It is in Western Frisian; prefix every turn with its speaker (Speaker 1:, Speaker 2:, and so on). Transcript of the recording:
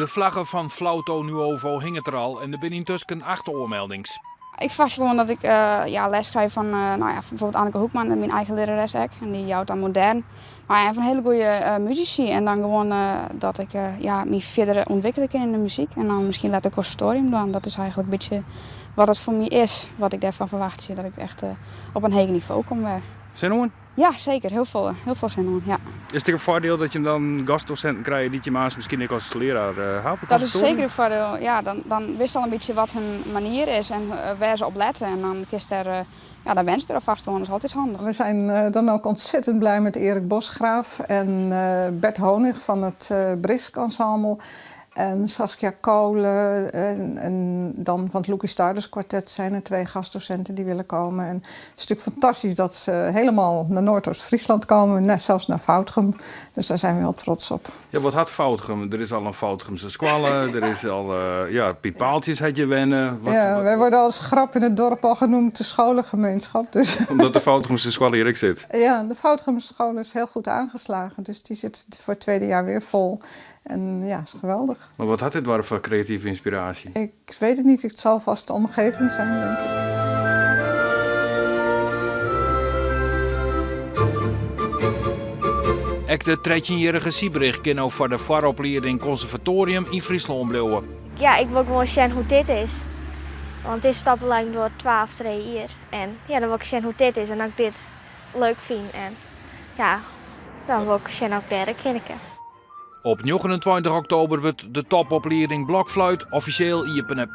Speaker 1: De flagge fan Flauto Nuovo hinget der al en der binne yntusken acht oanmeldings.
Speaker 2: Ik ferwachtsje gewoan dat ik ja, les krij fan no ja, bijvoorbeeld Anneke Hoekman, myn eigen learares ek. En dy jout dan modern. Mar ja, fan hiele goede musisy. En dan gewoan dat ik ja, my fierder ûntwikkelje kin yn de muzyk. En dan miskien letter konservatorium dwaan. Dat is eigenlik in bytsje wat it foar my is, wat ik dêrfan ferwachtsje. Dat ik echt op in heger nivo kom wer.
Speaker 3: Sin oan?
Speaker 2: Ja, seker. Hiel folle. Hiel folle sin oan, ja.
Speaker 3: Is it ek in foardiel dat jim dan gastdosinten krije dy't jim aanst miskien ek as learaar ha op it
Speaker 2: Dat is
Speaker 3: konservatorium?
Speaker 2: seker in foardiel. Ja, dan witst al in bytsje wat hun manier is en wêr't se op lette. En dan kinst der, ja, dan wenst der alfêst oan. Dat is altyd handich.
Speaker 4: We zijn dan ook ontzettend blij met Erik Bosgraaf en Bert Honig van het Brisk Ensemble. En Saskia Kolen en dan van het Loeki Stardust Kwartet zijn er twee gastdocenten die willen komen. En het is natuurlijk fantastisch dat ze helemaal naar Noordoost-Friesland komen, net zelfs naar Foudgum. Dus daar zijn we heel trots op.
Speaker 3: Ja, wat hat Foudgum? Der is al in Foudgumse skoalle, der is al, ja, Piet Paaltjes hat hjir wenne. Wat,
Speaker 4: Ja,
Speaker 3: wat,
Speaker 4: wij worden als grap in het dorp al genoemd de scholengemeenschap. Dus.
Speaker 3: Omdat de Foudgumse skoalle hjir ek sit.
Speaker 4: Ja, de Foudgumse school is heel goed aangeslagen. Dus die zit voor het tweede jaar weer vol. En ja, is geweldig.
Speaker 3: Mar wat hat dit doarp foar kreative ynspiraasje?
Speaker 4: Ik weet het niet, het zal vast de omgeving zijn, denk ik.
Speaker 1: Ek de trettjinjierrige Siebrich kin no foar de foaroplieding konservatorium yn Fryslân bliuwe.
Speaker 5: Ja, ik wol gewoan sjen hoe't dit is. Want dizze oplieding duorret twa of trije jier. En ja, dan wol ik sjen hoe't dit is en as ik dit leuk fyn. En ja, dan wol ik sjen oft ik dêr ek hinne kin.
Speaker 1: Op 29 oktober wurdt de topoplieding blokfluit offisjeel iepene.